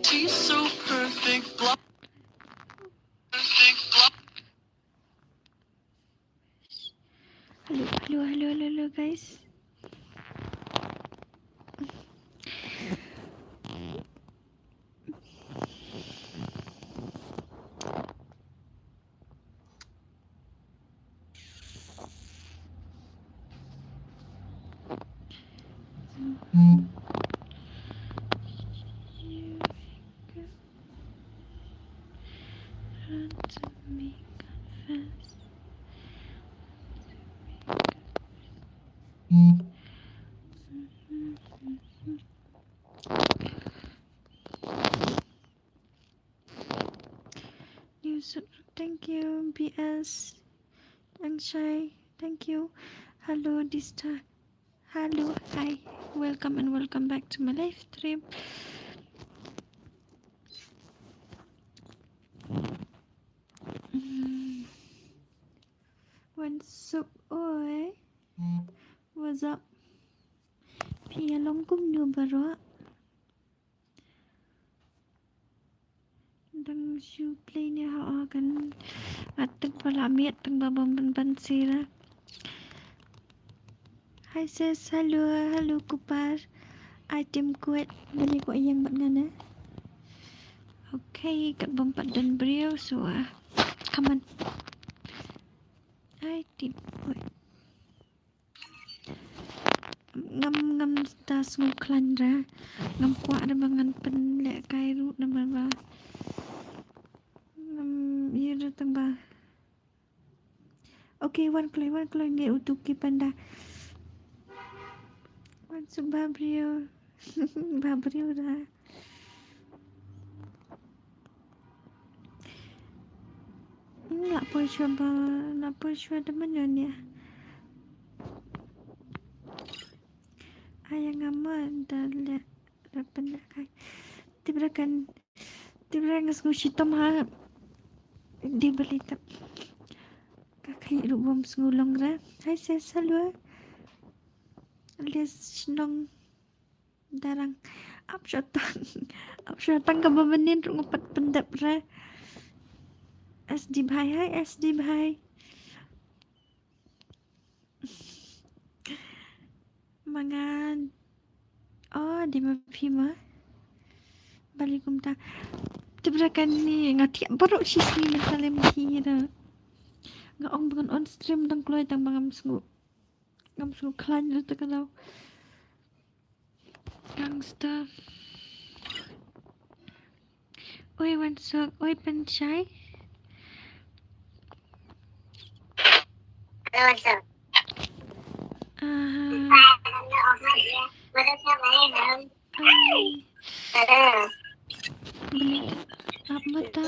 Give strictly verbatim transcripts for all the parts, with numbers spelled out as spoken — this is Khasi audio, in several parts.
She's so perfect, blah, perfect, blah. Hello, hello, hello, hello, hello, guys. Run to me, confess. News, thank you, B S. Angshai, thank you. Hello, Dista. Hello, hi. Welcome and welcome back to my live stream. Mm. Wansuk, oi. What's up? Phi ïa long kumno baroh? Dang shu play ne ha, kan. At tang ba la miet tang ba bym ban ban sira. Hi sis, hello, hello Kupar. Item code. Bali ko ïeng bad nga ne. Okay, kat bym pat don briew, so, ah, come on. Item code. Ngam, ngam da sngew khlaiñ re. Ngam kwah re ba ngan pynlehkai ruh namar ba ngam ïa re tang ba. Okay, wan kloi, wan kloi ngi utu ki panda. Wan suk ba briew. Ba briew da. Hmm, la poi shuwa ba, la poi shuwa da mano nia. Aya nga ma da le, da pynlehkai. Tip re kan, tip re nga sngew shitom ha. Di bali tap. Ka khai ruh bym sngew long re. Hi sis, hello. Lis shnong. Darang. Ap shatang. Ap shatang kaba mynnin ruh nga pat pyndep re. S D bhai, hi S D bhai. Mangan. Oh, di ma phi ma. Bali kumta. Tip re kane nga thiah baroh shi sngi mynta lem hi re. Nga ong ba ngan on stream dang kloi tang ba ngam sngew. Ngam sngew khlaiñ ruh te ka daw. Gangster. Oi, Wansuk. Oi, Pynshai. Hello, Wansuk. Aha. Ai. Hello. Beli ap mata.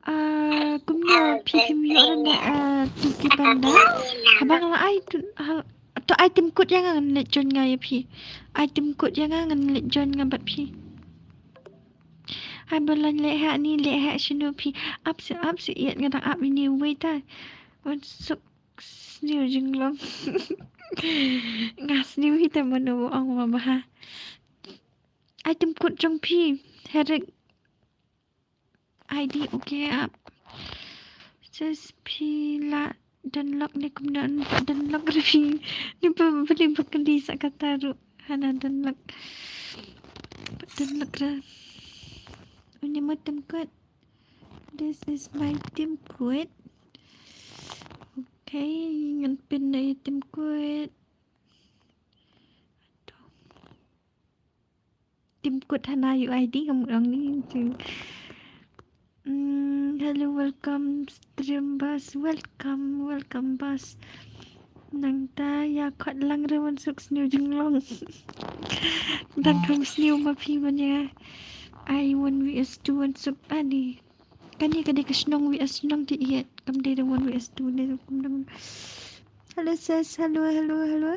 Ah, kumno phi phim ïoh rynda, ah, tu ki panda. Haba nga la ai tu, ha, to ai tim kut ïa nga ngan leit join nga ïa phi. Ai tim kut ïa nga ngan leit join nga bad phi. Hai ba lan leh ha ni leh ha shinu phi. Ap se ap se ïa nga dang ap ini wei ta. Wan suk sniew jinglong. Nga sniew hi ta mano ong ma ba ha. Ai tim kut jong phi. Herik. I D, okay, ap. Sis phi la download ne kumno download re phi. Ni pa beli bakali sa kata ruh. Hana download. Download re. Uni mo tim kut. This is my tim kut. Okay, ngan pin na i tim kut. Tim kut hana U I D ngam ong ni. Mm, hello, welcome stream boss, welcome, welcome boss. Nangta ïa khot lang re Wan Suk sniew jinglong. Dang kham sniew ma phi ban ïa ai one V S two Wan Suk ani. Kane ka dei ka shnong V S shnong te ïa kam dei da one V S two ne kum dang. Hello sis, hello, hello, hello.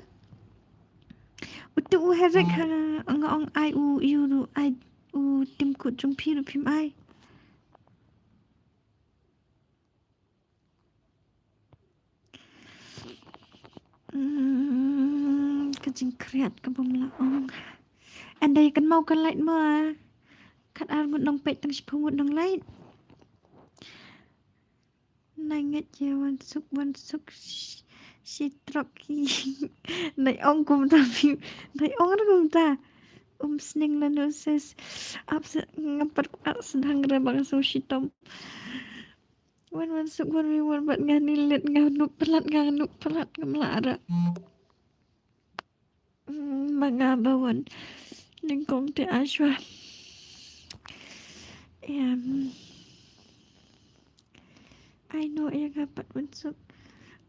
Tu u Herek ha nga ong ai u, ïu ruh ai u tim kut jong phi ruh phim ai. Mm, ka jingkhriat ka bym lah ong. Ynda ïa kynmaw ka light mo. Khat ar ngut nong peit tang shiphew ngut nong light. Nai ngeit ïa Wansuk, Wansuk shi, shi trok hi. Nai ong kumta phi. Nai ong ruh kumta. Um sning lano sis. Ap se ngam pat kwah sdang re ba nga sngewshitom. Wan Wansuk wan wi wan bad nga ni let nga nuk palat nga nuk palat ngam lah re. Mm, ma nga ba wan nyngkong te ashwa. Em. Ai no ïa nga pat Wansuk.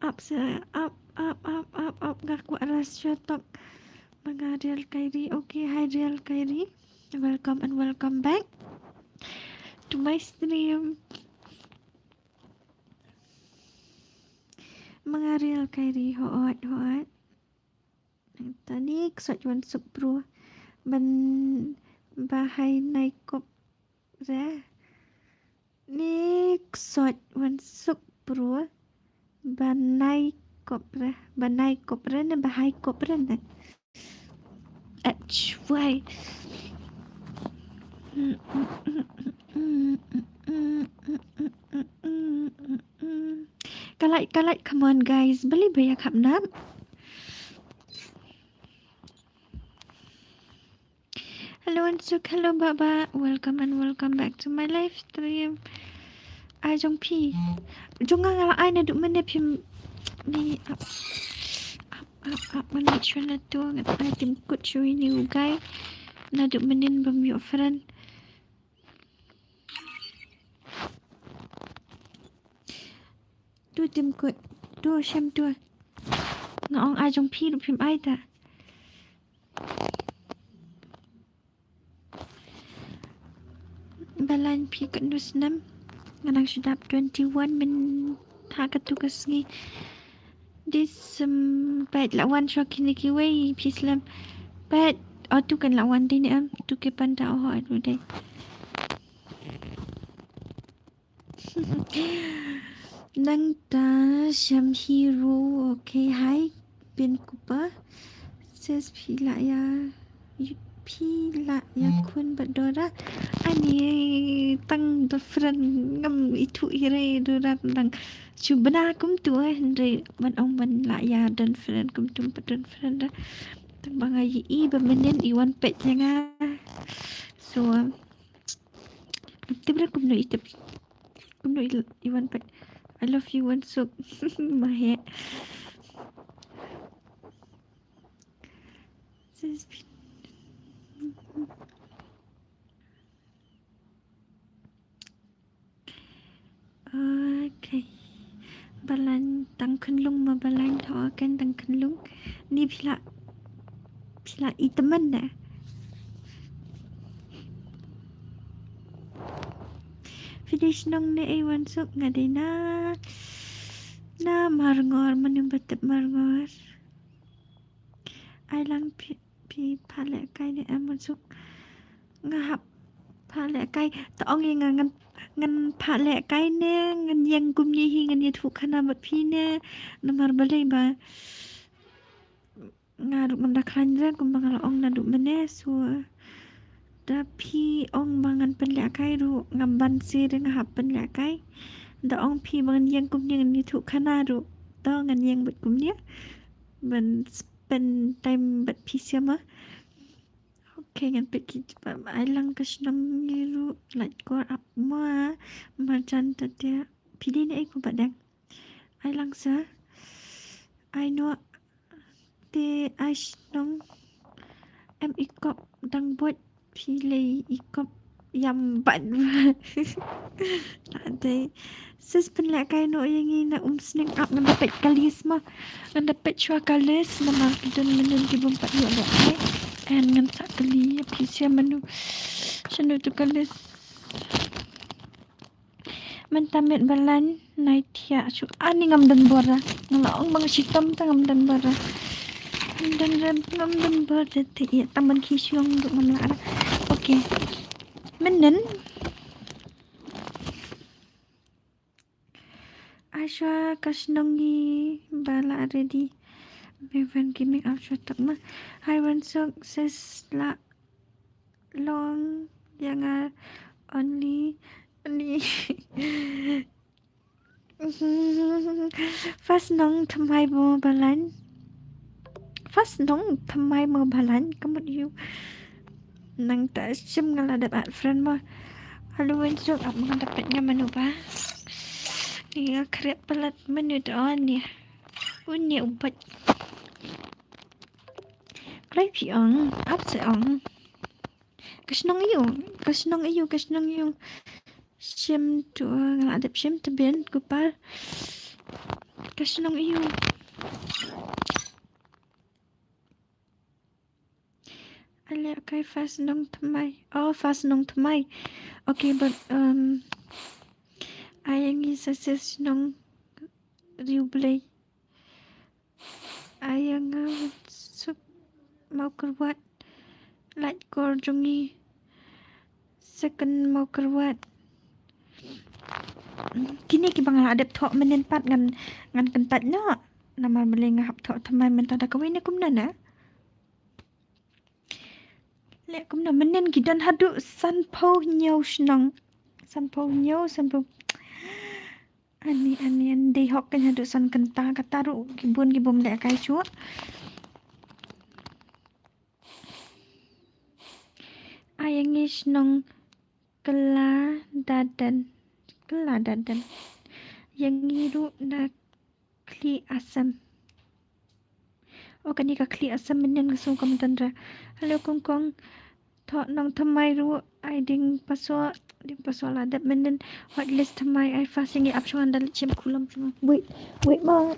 Ap se ap ap ap ap ap nga kwah ras sha tok. Ma nga Real Kairi. Okay, hi Real Kairi. Welcome and welcome back to my stream. Ma nga Real Kairi, hooid hooid. Tani ksoit Wansuk bro. Ban ba hai nai kop re. Ni ksoit Wansuk bro. Ba nai kop re. Ba nai kop re ne ba hai kop re ne. H Y. Ka light, ka light, come on guys. Balei ba ïa khap nap. Hello Wansuk, hello Baba. Welcome and welcome back to my live stream. Ai jong phi. Jong nga nga la ai naduh mynne phim ni ap ap ap ap ngan shwa na tu ngan ai tim kut shwa ni u guy. Naduh mynnin bym ïoh friend. Tu tim kut tu shem tu. Nga ong ai jong phi ruh phim ai ta. Balang phi katno snem? Nga nang shu dap twenty-one mynta katu ka sngi. Dis, em, peit la wan shuwa kine kiwei phi slem. Peit, oh, tu kan la wan dei ne em, tu ki panda, oh, adu dei. Nangta shem hi ruh, okay, hi. Pynkupa. Sis phi lah ïa, phi lah ïa khun bad Dora. Ani tang da friend ngam ithuh hi re Dora tang. Shu bna kumtu eh, hynrei ban ong ban lah ïa don friend kumtu pat don friend re. Tang ba nga ïohi ba mynnin i wan peit ïa nga. So, tip re kumno i tip. Kumno i, i wan peit. I love you Wansuk. Mahe. Okay. Balang tang khynlung ma balang tho kan tang khynlung. Ni phi lah, phi lah i tymmen da. Phi dei shnong ne ei Wansuk? Nga dei na, na Marngor, mano ba tip Marngor. Ai lang phi, phi phah lehkai ne em Wansuk? Nga hap phah lehkai. To ong ïa nga ngan, ngan phah lehkai ne ngan ïeng kumne hi, ngan ïathuh khana bad phi ne? Namar balei ba nga ruh ngam da khlaiñ re kumba nga la ong naduh mynne, so da phi ong ba ngan pynlehkai ruh ngam banse re, nga hap pynlehkai. Da ong phi ba ngan ïeng kumne ngan ïathuh khana ruh, to ngan ïeng bad kumne ban spend time bad phi sha ma. Okay, ngan peit ki jubab. Ai lang ka shnong ngi ruh lait kor ap ma. Marjan ta te phi dei ne ei ko ba dang. Ai lang sa. Ai no te ai shnong em i kop dang bot phi lei i kop ïam bad. Ade. Sis pynlehkai noh ïa ngi na Umsning ap, ngan da peit ka list ma. Ngan da peit shuwa ka list namar ki don mynnin ki bym pat ïoh lehkai. And ngan sa kylli ïa phi sha mano. Shano tu ka list. Mynta miet ba lain nai thiah shuh. Ani ngam don bor ra. Nga la ong ba nga shitom te ngam don bor ra. Dun dun dun dun bor de te ïa taman ki shuang du ngam lah ra. Okay. Mynnin. Aisha ka shnong ngi ba la ready. Bevan ki make up shwa tak ma. Hai wan sok ses la long ïa nga only only. Fa shnong thymmai mo Balan. Fa shnong thymmai mo Balan ka mut ïa u. Nangta shim nga la dep add friend mo. Hello wan sok ap nga dep peit nga mano ba. Ni nga khreh palat mano da on ni. Un ni u bait. Kloi phi ong, ap se ong. Ka shnong ïa u, ka shnong ïa u, ka shnong ïa u. Shim tu, nga la dep shim tebin, kupar. Ka shnong ïa u. Ale, okay, fa shnong thymmai. Oh, fa shnong thymmai. Okay, but, um, ai ngi sa sa shnong Riu Blei. Ai nga suk Mawkyrwat. Lait kor jong ngi. Second Mawkyrwat. Kine kiba nga la dep thoh mynnin pat ngan, ngan kyntait noh. Namar balei nga hap thoh thymmai mynta da kawei ne kumno na. Leh kumno mynnin ki don haduh sanphew hynñiew shnong. Sanphew hynñiew, sanphew. Ani, ani, ani dei hok kan haduh san kynta kata ruh ki bun ki bym leh kai shuh. Ai ngi shnong Kylla Dadan. Kylla Dadan. Ïa ngi ruh na Khlieh Assam. O kane ka Khlieh Assam mynnin ka song ka mynta ra. Hello Kongkong. Thoh nong thymmai ruh ai ding paso, ding paso la dep mynnin. Whitelist thymmai ai fa sing i ap shong anda leit shim kulam shong. Wait, wait ma.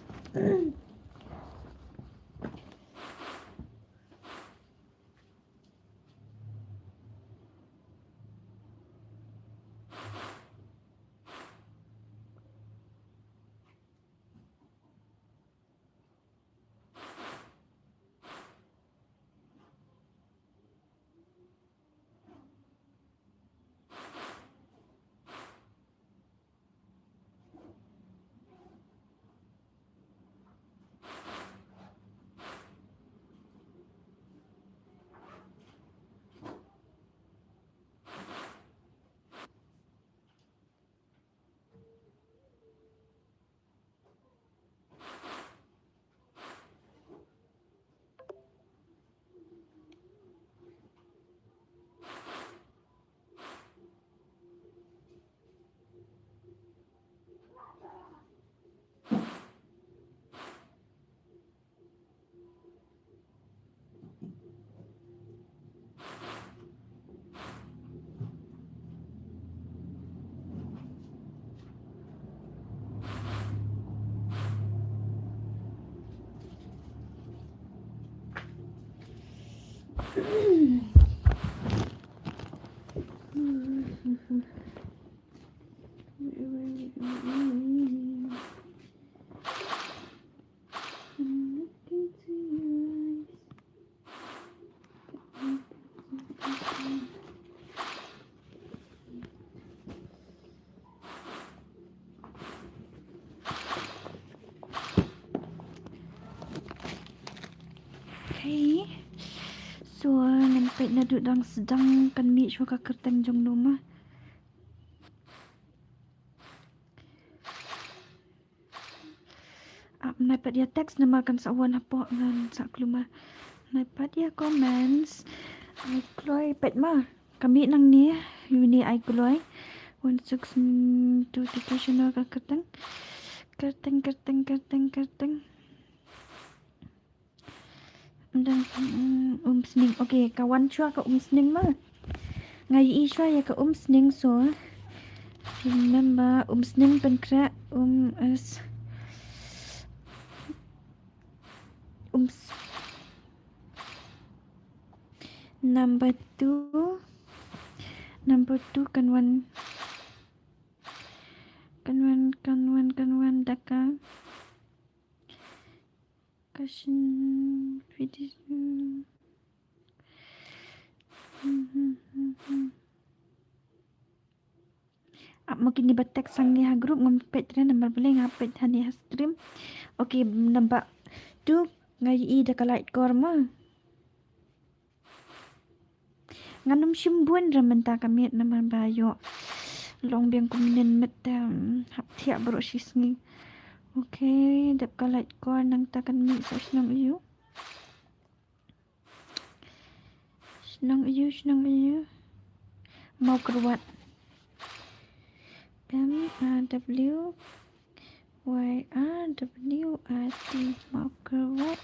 Okay. So, ngan peit naduh dang sdang kan mih shuwa ka kyrteng jong no ma. Ah, nai pat ïa text namar kan sa wan hapoh ngan sa kluma. Nai pat ïa comments. Ai kloi peit ma. Ka mih nangne, uni ai kloi. One six, mm, two, two, two, shano ka kyrteng. Kyrteng, kyrteng, kyrteng, kyrteng. Dang, mm, Umsning. Okay, ka wan shuwa ka Umsning ma. Nga ïohi shuwa ïa ka Umsning so. Remember, Umsning Pynkhreh, um, is, Ums. Number two. Number two kan wan. Kan wan, kan wan, kan wan da ka. Question, video. Ap mo kine ba text hangne ha group, ngam peit re namar balei nga peit hangne ha stream. Okay, namba two, nga ïohi da ka light core mo. Ngan ym shim bun re mynta ka miet namar ba ïoh long biang kum nen met te, mm, hap thiah baroh shi sngi. Okay, dep ka light core, nangta kan mih sa shnong aiu. Shnong aiu, shnong aiu. Mawkyrwat. M A W Y R W A T, Mawkyrwat.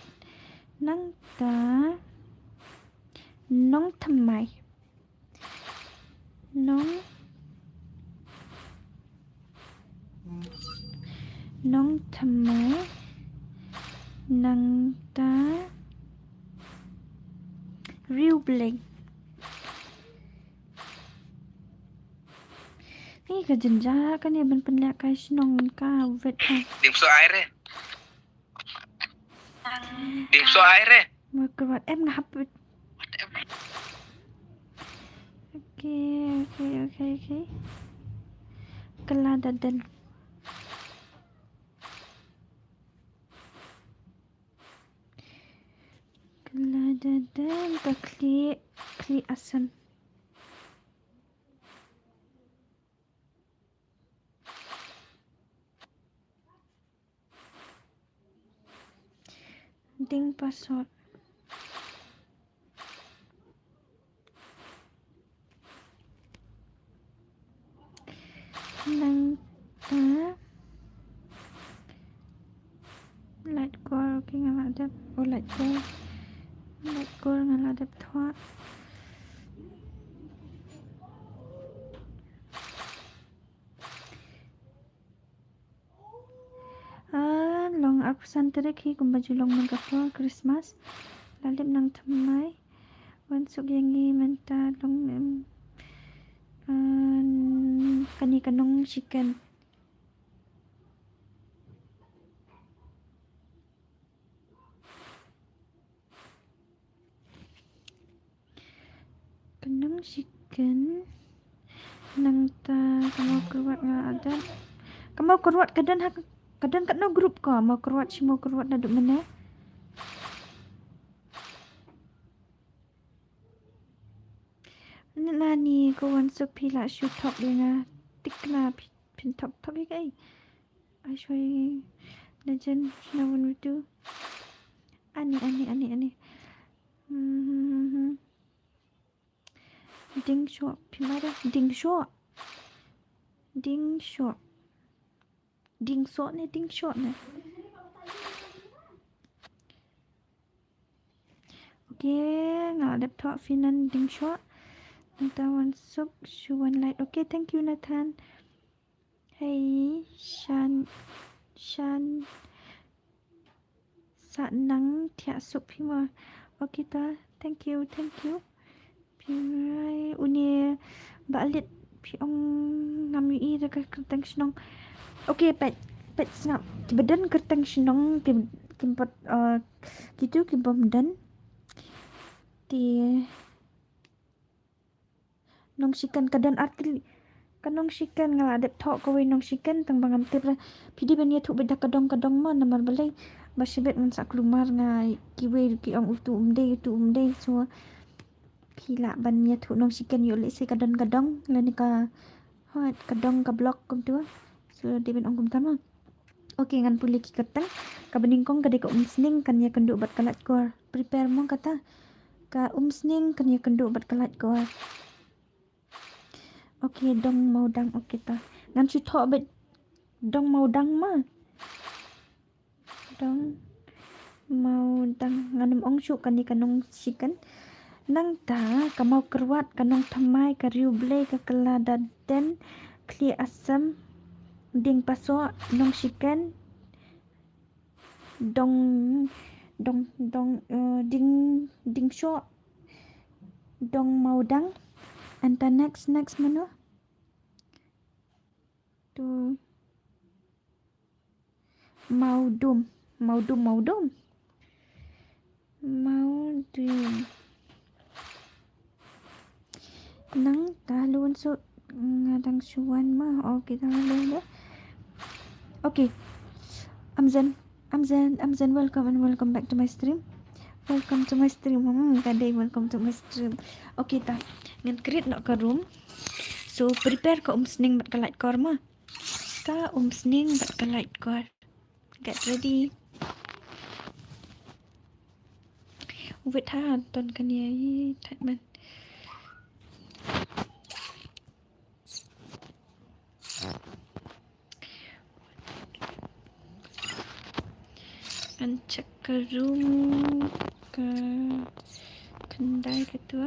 Nangta Nongthymmai. Nong, Nongthymmai. Nangta Riewblei. Ni ka jynjar kane ban pynlehkai shnong ka wet ka. Dim so ai re. Dim so ai re. Mawkyrwat em nga hap. Okay, okay, okay, okay. Kylladaden. Kylladaden ka khlieh, khlieh Assam. Ding password. Nangta light core, okay, nga la dep. Oh, light core. Light core nga la dep thoh. Ah, long arphew san tarik hi kumba ju long man ka por Christmas. La lip Nongthymmai. Wan suk ïa ngi mynta long, em, ah, kane ka Nongshikan. Ka Nongshikan. Nangta ka Mawkyrwat nga la dep. Ka Mawkyrwat ka don ha, ka don katno group ka Mawkyrwat, shi Mawkyrwat naduh mynne. Nani ko wan suk phi la shu thok ïa nga. Thikna phi, phin thok thok ïa kaei. Ai shoi Legend, Shna Won Ritu. Ani, ani, ani, ani. Hmm. Ding Shuh, phi mara Ding Shuh. Ding Shuh. Ding Shuh ne, Ding Shuh ne. Okay, nga la dep thoh phi nan Ding Shuh. Nangta wan suk shu wan like. Okay, thank you Nathan. Hei, Shan, Shan, sa nang thiah suk phi mo. Okay ta, thank you, thank you. Phi rai une ba lit phi ong ngam ïohi da ka kyrteng shnong. Okay, peit, peit sngap. Kiba don kyrteng shnong, kim, kim pat, uh, kitu ki bym don. Te Nongshikan ka don artylli. Ka Nongshikan nga la dep thoh kawei Nongshikan tang ba ngam tip re. Phi dei ban ïathuh beit da ka dong ka dong mo namar balei ba shibit ngan sa kulmar nga kiwei ki ong utu um dei utu um dei so phi lah ban ïathuh Nongshikan ïoh lehse ka don ka dong lane ka hot ka dong ka block kumtu. So dei ban ong kumta mo. Okay, ngan pule ki kyrteng. Kaba nyngkong ka dei ka Umsning kan ïakynduh bad ka Laitkor. Prepare mo kata. Ka Umsning kan ïakynduh bad ka Laitkor. Okay, Dong Maudang. Okay ta. Ngan shu thoh beit Dong Maudang mo. Dong Maudang. Ngan ym ong shuh kane ka Nongshikan. Nangta ka Mawkyrwat, ka Nongthymmai, ka Riewblei, ka Kylladaden, Khlieh Assam, Dieng Pasoh, Nongshikan, Dong, Dong, Dong, eh, Ding, Ding Shoh, Dong Maudang. And the next, next mano? Tu Maudum, Maudum, Maudum. Mawdui. Nangta lun suk nga dang shu wan ma. Okay, ta lun. Okay. Amzen, Amzen, Amzen, welcome and welcome back to my stream. Welcome to my stream. Hmm, ka dei welcome to my stream. Okay, ta. Ngan create noh ka room. So, prepare ka umsning bad ka light core ma. Ka umsning bad ka light core. Get ready. Wait ha, ton kane, ai, tight man. Ngan check ka room, ka khyndai, ka tu.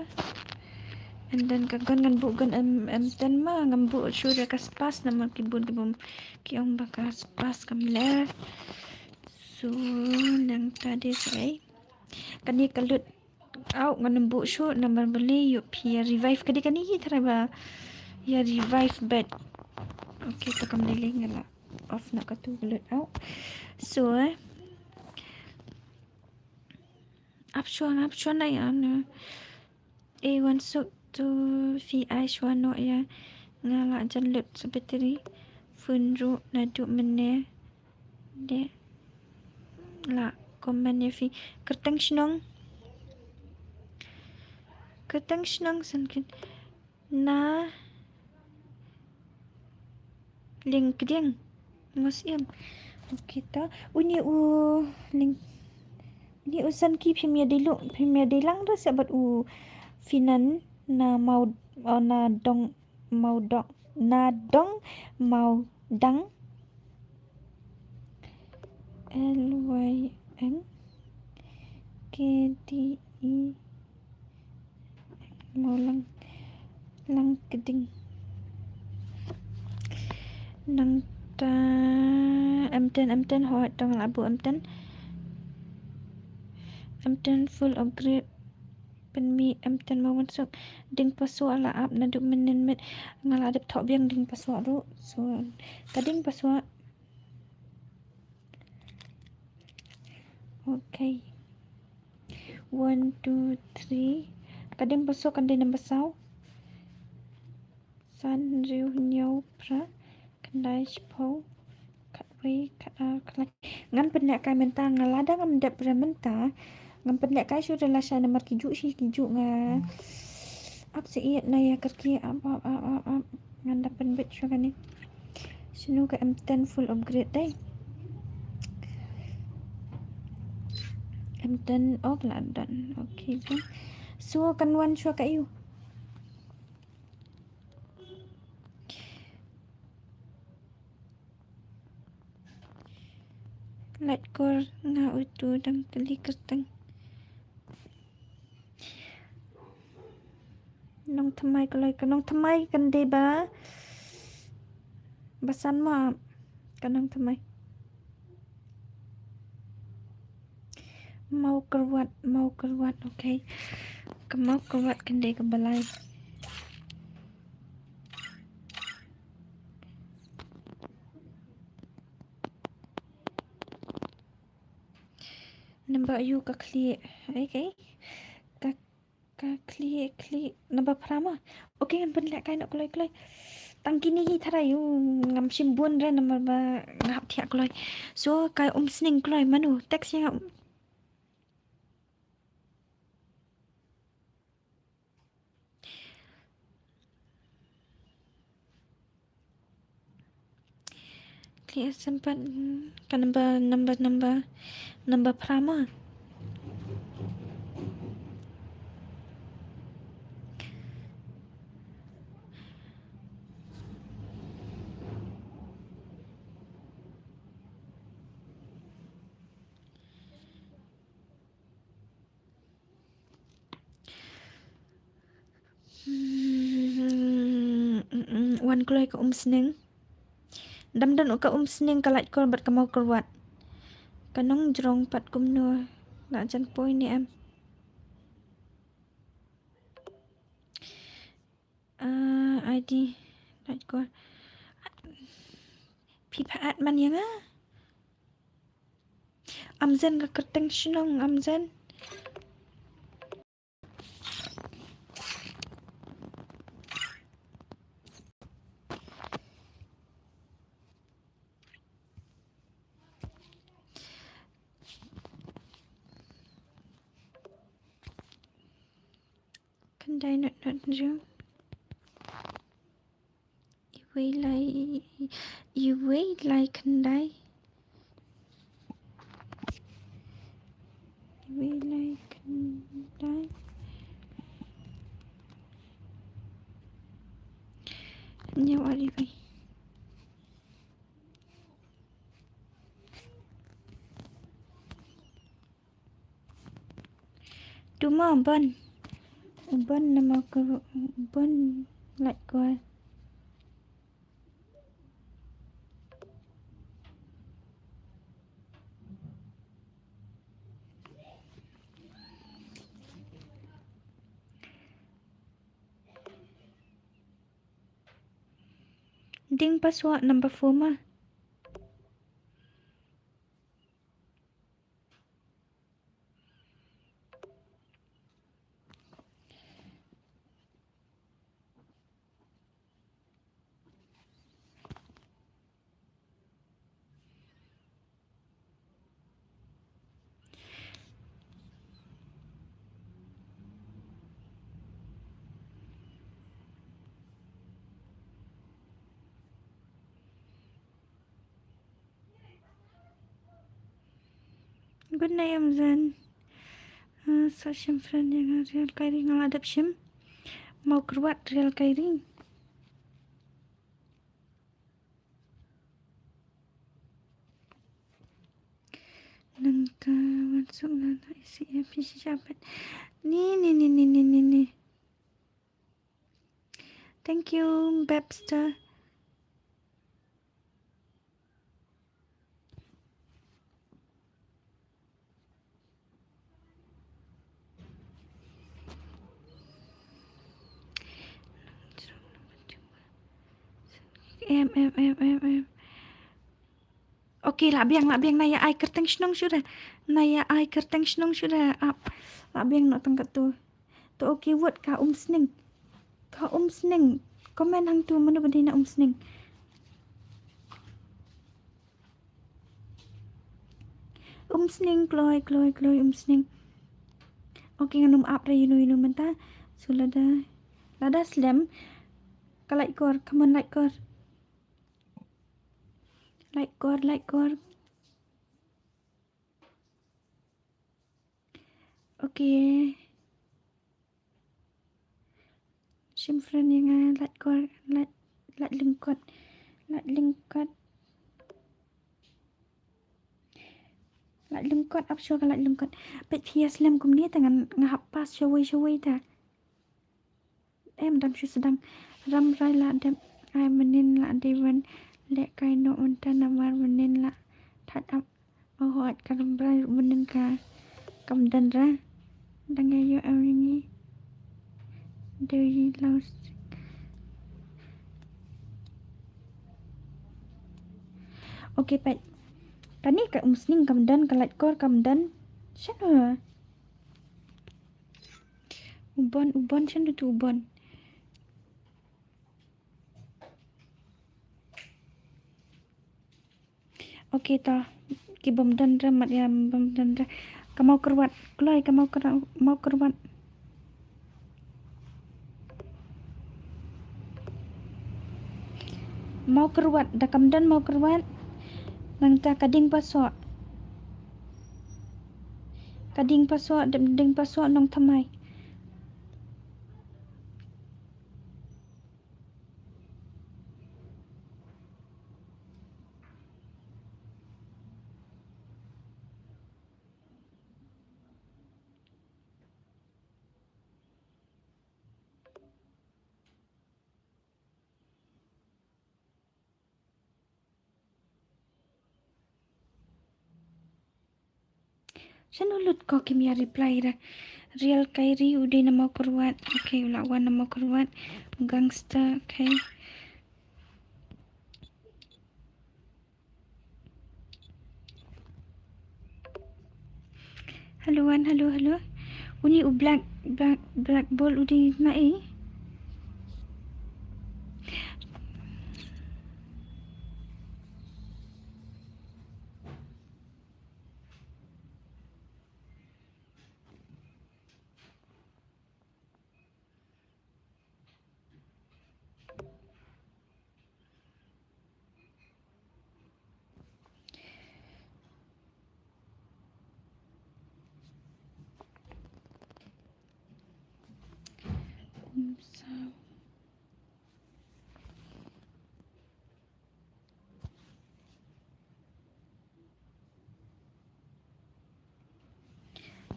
And then ka gun ngan buh gun M, M ten ma, ngan buh shuh da ka spas namar ki bun ki bun ki ong ba ka spas kam leh. So, nangta dei sa ei. Kane ka lut out ngan buh shuh namar balei ïoh phi ïa revive, ka dei kane hi tharai ba ïa revive bad. Okay, to kam lei lei nga la off noh katu ka lut out. So, eh. Ap shuwa, ap shuwa na ïa na. Eh, wan suk to phi ai shuwa noh ïa nga la jan lut sa battery phone ruh naduh mynne. Dei la comment ïa phi. Kyrteng shnong. Kyrteng shnong san kin. Na Lyngkdiang. Nga siem. Okay, ta. Une u Lyng, une u Sanki phim ïa dei lu, phim ïa dei lang da sa bad u Finan na Mau, oh, na Dong Maudong, na Dong Maudang. L Y N K D I. Mawlang, Lyngkdiang. Nangta M ten, M ten, hooid, tang la buh M ten. M ten full upgrade. Pynmih M ten ma wan suk. Ding password la ap naduh mynnin met. Nga la dep thoh biang ding password ruh. So, ka ding password. Okay. One, two, three. Ka ding password kan dei number saw. San, hynriew, hynñiew, phra, khyndai, shiphew, khatwei, khatar, khatlai. Ngan pynlehkai mynta, nga lada ngam dep re mynta. Ngan pynlehkai shuh da lashai namar ki juh shi ki juh nga. Ap sa ïeit na ïa kyrkieh, ap, ap, ap, ap, ap. Ngan da pynbeit shuh kane. Shano ka M ten full upgrade dei. M ten, oh, la done. Okay, done. So kan wan shuwa ka ïu. Lait kor nga utu dang kali kyrteng. Nongthymmai kloi ka nongthymmai kan dei ba, ba san ma ka nongthymmai. Mawkyrwat, Mawkyrwat, okay. Ka Mawkyrwat kan dei kaba lai. Namba ïu ka khlieh, okay. Ka Ka khlieh, khlieh, namba phra ma. Okay, ngan pynlehkai noh kloi kloi. Tang kine hi tharai ïu, ngam shim bun re namar ba nga hap thiah kloi. So, ka Umsning kloi mano, text ïa nga. Khlieh sympat, hmm, ka namba, namba, namba, namba phra ma. Hmm, mm, mm, wan kloi ka Umsning. Dam don ka Umsning, ka Laitkor bad ka Mawkyrwat. Ka nongjrong pat kumno, la jan poi ne em? Ah, I D Laitkor. Phi pha add man ïa nga? Amzen, ka kyrteng shnong Amzen. Khyndai not not jong. Iwei lai, iwei lai khyndai. Iwei lai khyndai. Hynñiew ar iwei. Tuma ban. Ban nama ke ban lait kor. Ding password number four ma. Good night, Amazon. Ah, sa shim friend ïa nga Real Kairi, nga la dep shim. Mawkyrwat Real Kairi. Nangta wan suk na na isi ya pisi jabat. Ni, ni, ni, ni, ni, ni, ni. Thank you, Bebster. Em, em, em, em, em. Okay, lah biang, lah biang, na ïa ai kyrteng shnong shuh da. Na ïa ai kyrteng shnong shuh da. Ap. Lah biang noh tang katto. To okay, vote ka Umsning. Ka Umsning. Comment hangto mano ba dei na Umsning. Umsning, kloi, kloi, kloi, Umsning. Okay, ngan ym ap re ïano ïano mynta. So lada, lada slem ka lait kor, come on, lait kor. Lait kor, lait kor. Okay. Shim friend ïa nga, lait kor, lait, lait lyngkot. Lait lyngkot. Lait lyngkot, ap shuwa ka lait lyngkot. Peit phi ïa slem kumne te ngan, nga hap pass shawei shawei te. Em, dang shu sdang. Rambrai la dep ai mynnin la dei ban lehkai noh mynta namar mynnin la thait ap. Oh, hooid, ka Rambrai mynnin ka kam don re. Dang ïa ïoh em ïa ngi. Dei law. Okay, peit. Kane ka Umsning kam don, ka lait kor kam don. Shano? U Bon, u Bon, shano tu u Bon? Okay, to. Ki bym don re, mat ïa bym don re. Ka Mawkyrwat, kloi ka Mawkyr-, Mawkyrwat. Mawkyrwat, da kam don Mawkyrwat. Nangta ka Diengpasoh. Ka Diengpasoh, Dieng-, Diengpasoh Nongthymmai. Shano lut ko, kim ïa reply ra. Real Kairi u dei na Mawkyrwat. Okay, u la wan na Mawkyrwat. Gangster, okay. Hello, wan, hello, hello. Uni u black, black, black ball uni na e.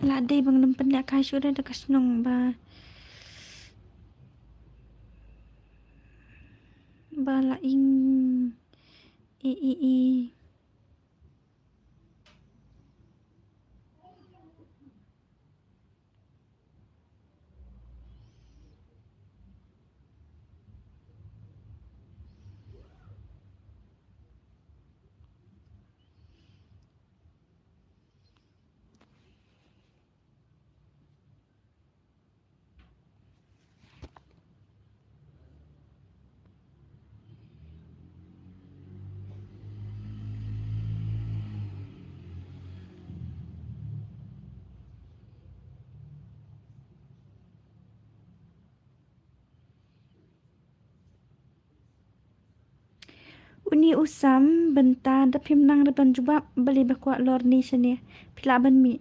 La dei ba ngam pynlehkai shuh da ka shnong ba, ba la ing i i i. Uni u sam bynta da phim nang da ban jubab, balei ba kwah lorni shane. Phi lah ban mih.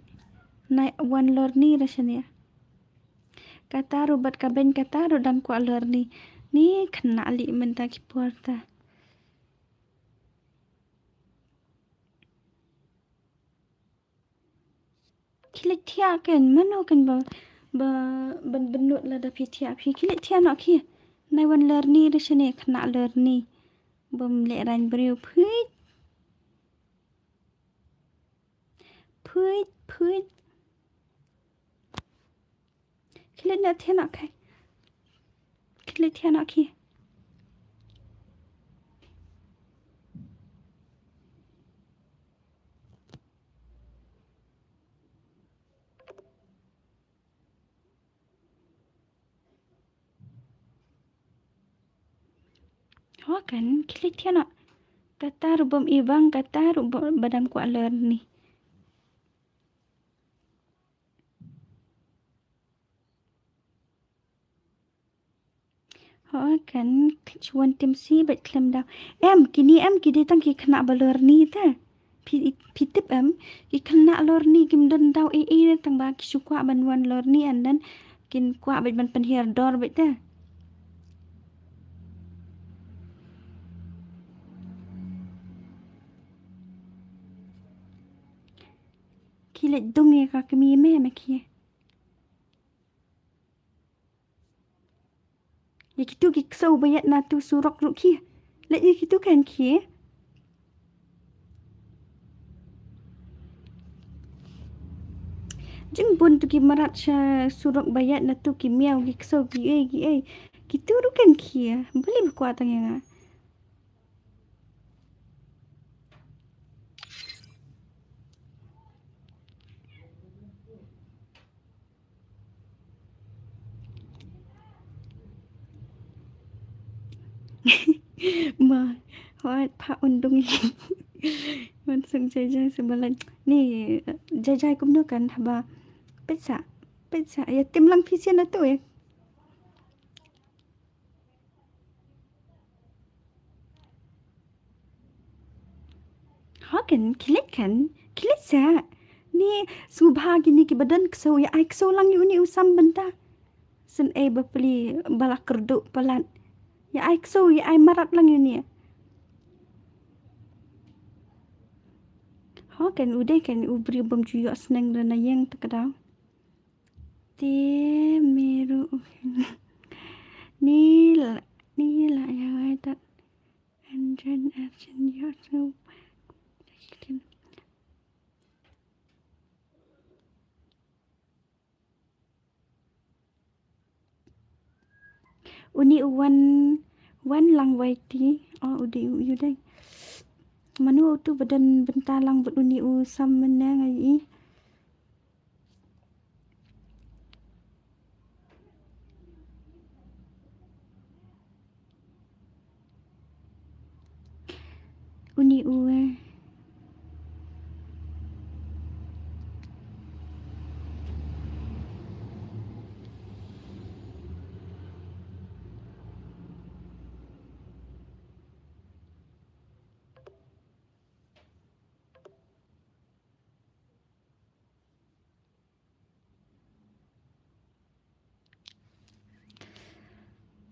Nai wan lorni ra shane. Kata ruh bad ka beiñ kata ruh dang kwah lorni. Ni khynnah lih mynta ki por ta. Khie leit thiah ken, mano ken ba, ba, ban bynnud lada phi thiah phi. Khie leit thiah noh khie. Nai wan lorni da shane, khynnah lorni. Bym lehraiñ briew, phuit. Phuit, phuit. Khie leit noh thiah noh khie. Khie leit thiah noh khie. Ho kan, khie leit thiah noh. Kata ruh bym i bang, kata ruh ba, ba dang kwah lorni. Ho kan, shu wan tim si bad khlem daw. Em, kine em, ki dei tang ki khynnah ba lorni te. Phi, phi tip em, ki khynnah lorni kim don daw ei ei, tang ba ki shu kwah ban wan lorni and then kin kwah bad ban pynhiar dor bad te. Khie leit dung ïa ka kmie me, me khie. Ïa kitu ki ksew ba ïaid na tu surok ruh khie. Leit ïa kitu kan khie. Jingbun tu ki mrad sha surok ba ïaid na tu ki miaw ki ksew ki ei ki ei. Kitu ruh kan khie. Balei ba kwah tang ïa nga. Ma, hooid, pha undung. Wan song jai jai sa ba lait. Ni, jai jai kumno kan haba. Peit sa, peit sa. Ïa tim lang phi sien na tu eh. Ho kan, khie leit kan, khie leit sa. Ni sngewbha kine kiba don ksew, ïa ai ksew lang ïa une u sam bynta. Shen ei ba pli ba la kyrduh palat. Ïa ai ksew, ïa ai mrad lang ïa une. Ho kan, u dei kan u briew bym ju ïoh sneng da na ïeng ta ka daw. Te me ruh u hin. Ni la, ni la ïa wai ta. Anjan asin ïoh sngewbha. Uni u wan, wan lang wai ti. Oh, u dei u ïu dei. Mano utu ba don bynta lang bad uni u sam mynne nga ïohi. Uni u, eh.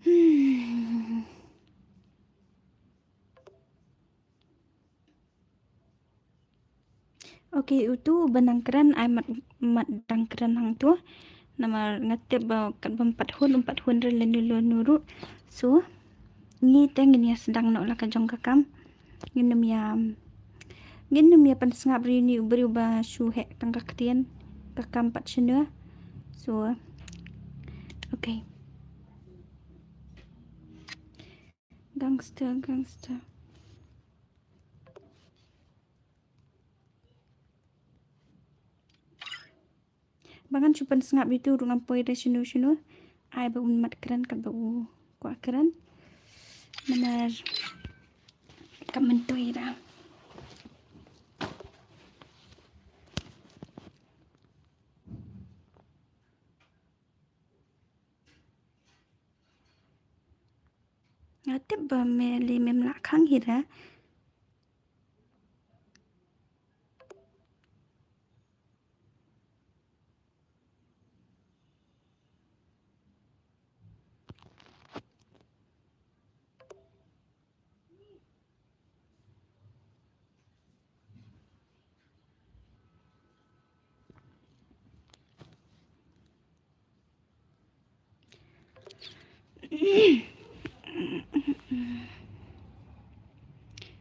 Hmm. Okay, utu ba nang kren, ai mat, mat dang kren hangtu. Namar nga tip ba kat bym pat hun, um pat hun re lanu lanu ruh. So, ngi te ngin ïa sdang noh la ka jong ka kam. Ngin ym ïa, ngin ym ïa pynsngap ri uni u briew ba shu heh tang ka ktien, ka kam pat shano. So, okay. Gangster, gangster. Ba ngan shu pynsngap ïa utu ruh ngam poi re shano shano. Ai ba un mat kren kat ba u kwah kren. Namar ka myntoi da. Nga tip ba me lei mem lah khang hi da.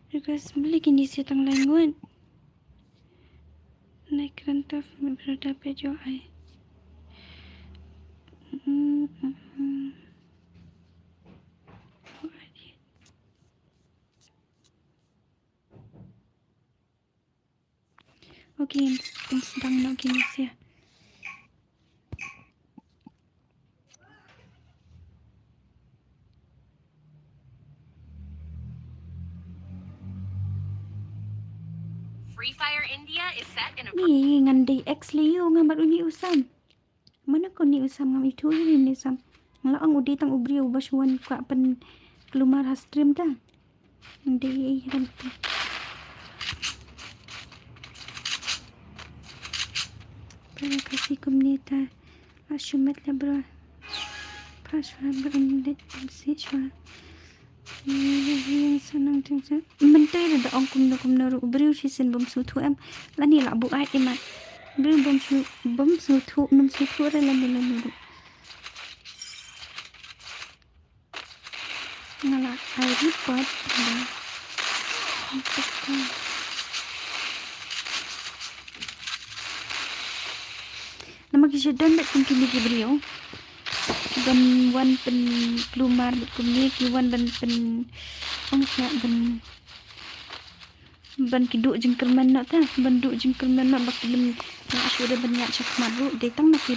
Request beli kini si tang lai ngut. Nai kren tough me brother pe jo ai. Okay, in, in sdang noh kine sha. Free Fire India is set in a Ni ngan dei ex lei ïa u, nga mad uni u Sam. Mano kane u Sam, ngam ithuh ïa une u Sam. Nga la ong u dei tang u briew uba shu wan kwah pynkulmar ha stream ta. Dei ei ram ta. Para Khasi kumne ta. La shu met le bro. Phah shuwa bro, ym dei ym sih shuwa. Mynta da ong kumno kumno ruh, briew shisien bym sngewthuh em. Lane lah buaid em. Briew bym sngewthuh, bym sngewthuh, ym sngewthuh re lane lane ruh. Nga lah ai report. Namar ki shu don bad kum kine ki briew. Ki ban wan pynkulmar bad kumne, ki wan ban pyn, ong sngewbha ban, ban ki duh jingkyrmen noh ta, ban duh jingkyrmen noh ba ki ban ïa shu da ban ïa sha khmat ruh, dei tang na ki,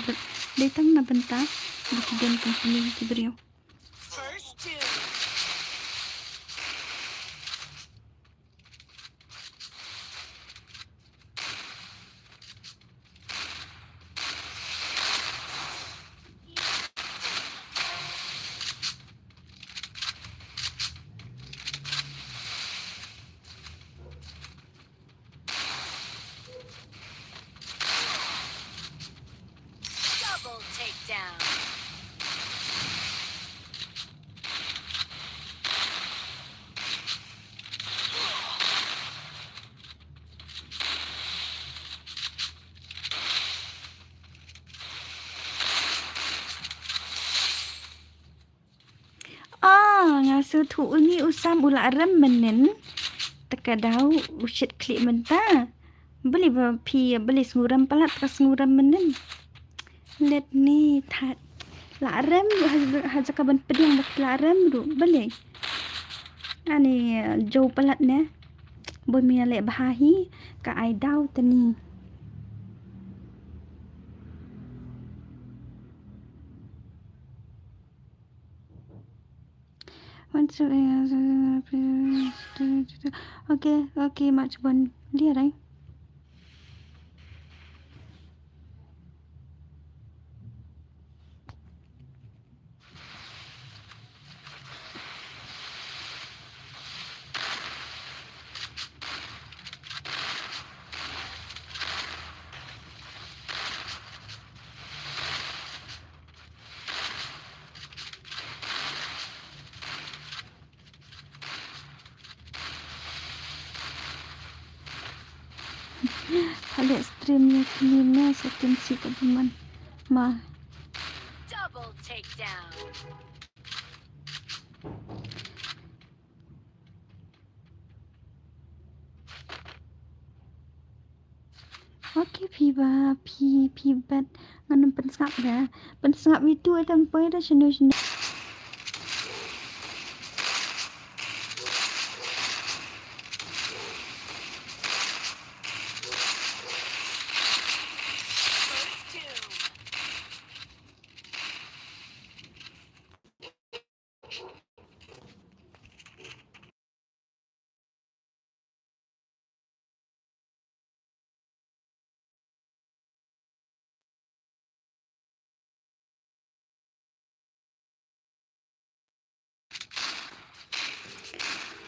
dei tang na bynta ba ki don kum kine ki briew. First two. Double takedown. Ah, nga sngewthuh une u Sam u la rem mynnin. Te ka daw u shit khlieh mynta. Balei ba phi, balei sngew rem palat, ka sngew rem mynnin. Let ni that. La rem ruh ha, ha jaka ban pdiang ba phi la rem ruh. Balei. Ani, eh, jew palat ne. Ba mi leh bha hi, ka ai daw te ni. Once you Okay, okay, mach bon dia rai. Pha leh stream ïa kine ma sa tim si ka bymman ma. Double takedown. Okay, phi ba, phi, phi bat, ngan ym pynsngap da. Pynsngap ïa tu, ïa tam poi da shano shano.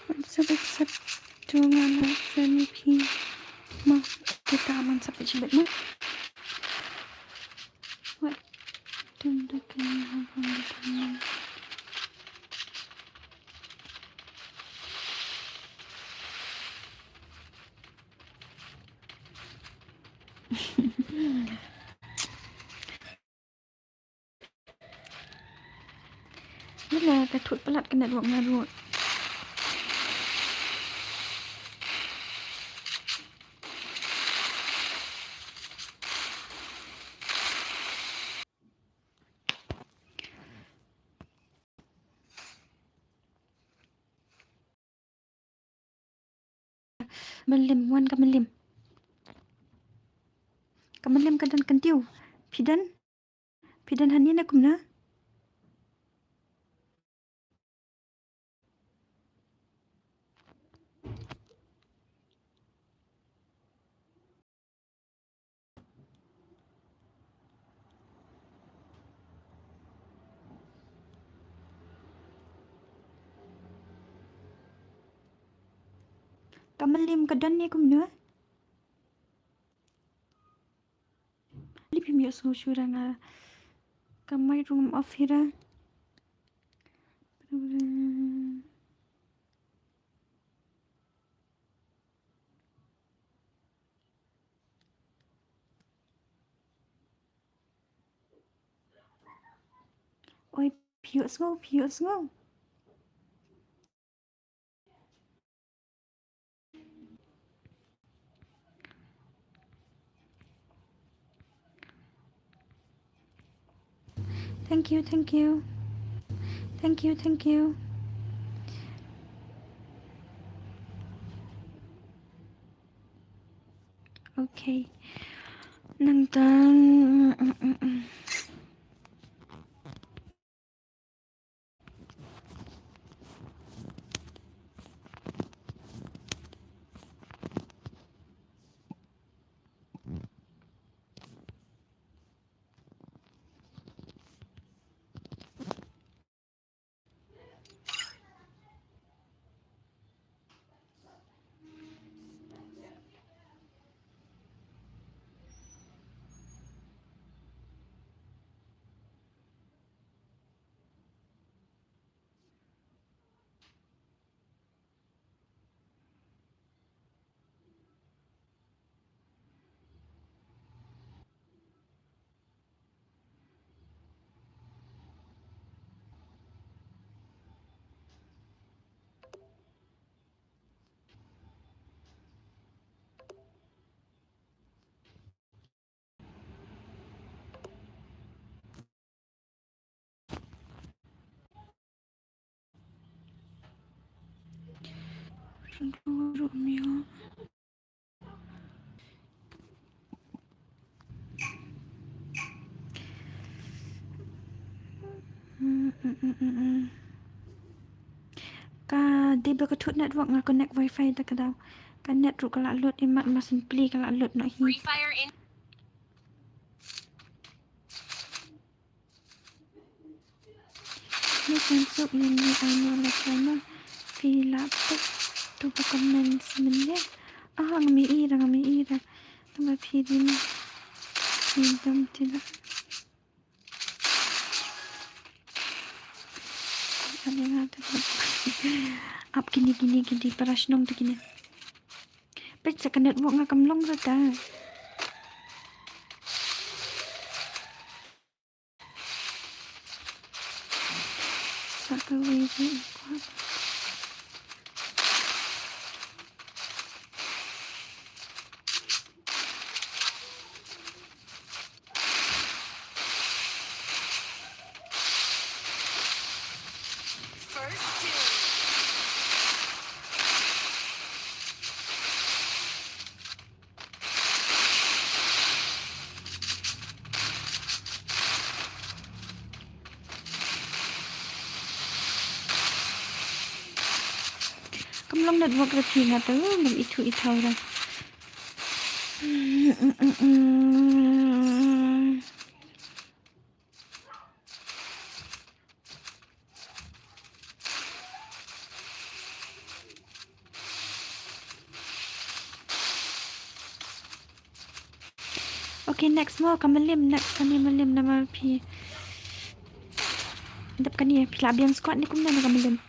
Wan sep, sep tu nga la sep ni phi. Ma, kita man sep chi bet ma. Wat. Dum da kani ha bang da kani. Ila ka thut palat ka network nga ruh. Mylliem, wan ka mylliem. Ka mylliem ka don kyntiew. Phi don? Phi don hangne ne kumno? Ka mylliem ka don ne kumno? Lip him ïohsngew shuh ra nga. Ka mic ruh ngam off hi ra. Oi, phi ïohsngew, phi ïohsngew. Thank you, thank you. Thank you, thank you. Okay. Nangta. Ka Te ba ka thut network nga connect wifi ta ka daw. Ka net ruh ka la lut, imat ma syn pli ka la lut noh hi. Free Fire in. Ni san suk ni ni ai no la channel. Phi la pek tu ka comments mynne. Ah, ngam i ra, ngam i ra. Tang ba phi din. Ni dam ti la. Ani nga tu. Ap kini, kini, kini para shnong tu kini. Peit sa ka network nga kam long ra ta. Sa kawei ruh. First kill. Kam long network ra phi nga tu, ngam ithuh ithaw ra. Okay, next mo, ka Malim, next kane Malim namar phi. Dep kane, phi la biang squad ne kumno na ka Malim.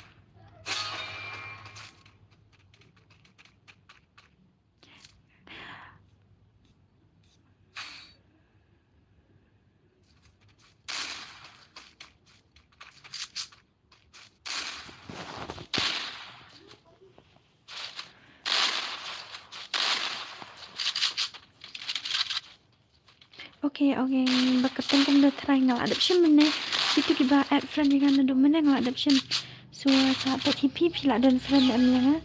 Okay, okay, ba kyrteng kumno trai nga la dep shim mynne. Kitu kiba add friend ïa nga naduh mynne nga la dep shim. So sa peit hi phi, phi la don friend em ïa nga.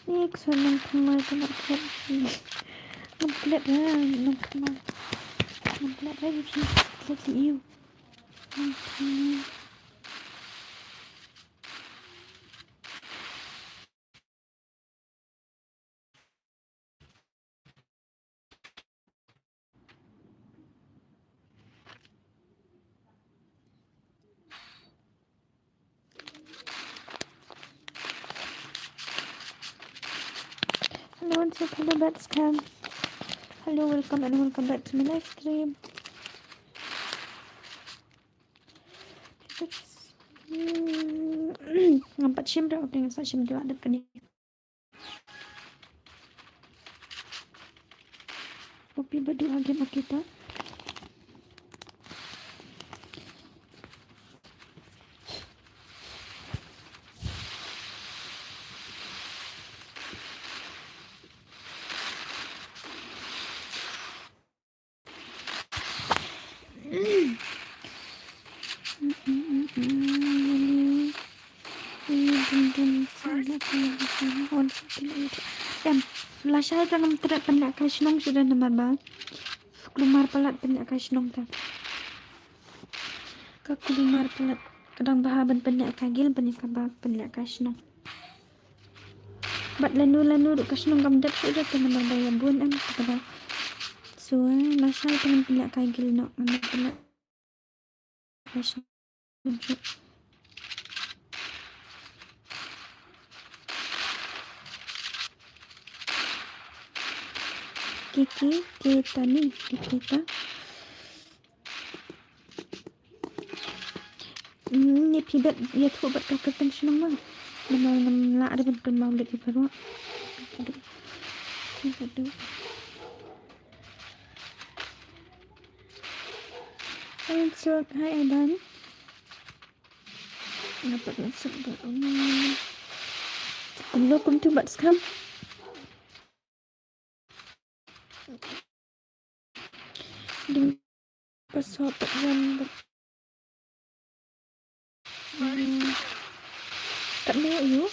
Ni kso nang thymmai ta nang klet. Nang klet ra, nang thymmai. Nang klet ra, ïa phi klet ïa u. Nang thymmai. Hello, and so hello, Bats Cam. Hello, welcome and welcome back to my live stream. Ngam pat shim ruh, okay, ngam pat shim ruh, dep kane. Kopi badu ha game kita. Em, lashai tang ngam treh pynlehkai shnong shuh da namar ba kulmar palat pynlehkai shnong ta. Ka kulmar palat ka dang bha ban pynlehkai guild ban ïa kaba pynlehkai shnong. Bad lano lano ruh ka shnong kam dep shuh da te namar ba ïa bun em te kaba. So lashai te ngan pynlehkai guild noh, ngan pynlehkai shnong shuh. Kiki Ketani, Kiki ta. Hmm, ne phi bet ïathuh bad ka kyrteng shnong ma. Namar ngam lah re ban kynmaw leh ïa baroh. Hi Ansuk, hi Aidan. Nga pat Ansuk bad Umi. Kumno kumtu bad skam. Ding pasok pat wan bad. Hmm. Katno ïu?